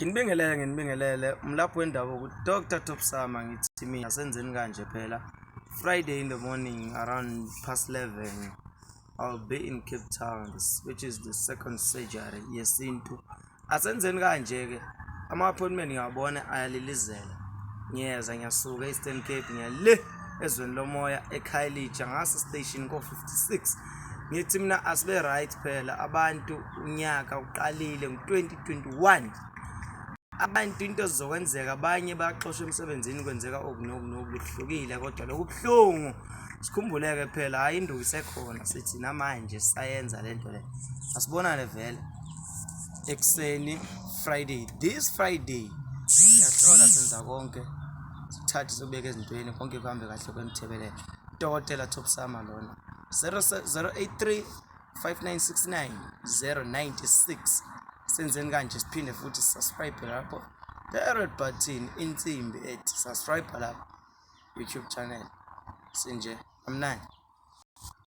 Nginibingelele, nginibingelele umlaphi wendabuko uDr Topsama. Ngithi mina senzeni kanje phela. Friday in the morning around past 11 I'll be in Cape Town, which is the second surgery yesintu. Asenzeni kanje ke, ama-appointment ngiyawabona ayalilizela. Ngiyeza, ngiyasuka e-Eastern Cape, ngiya le ezweni lomoya eKhayelitsha ngase station ko-56. Ngithi mina asibe right phela abantu, unyaka uqalile ngo-2021. Abantu into zizokwenzeka, abanye baxoshwa emsebenzini, kwenzeka oku noku noku kuhlukile, kodwa lokhu kubuhlungu. Sikhumbuleke phela, hhayi induku isekhona, sithi namanje sisayenza le nto le. Asibonane vele ekuseni Friday, this Friday. Siyahlola, senza konke, sithathe sibeke ezintweni, konke kuhambe kahle kwemthebelele. Dokotela Topsama lona, 083 5969 096. Senzeni kanje, siphinde futhi subscribe lapho, the red button, insimbi ethi subscribe lapho, YouTube channel. Sinje amnandi.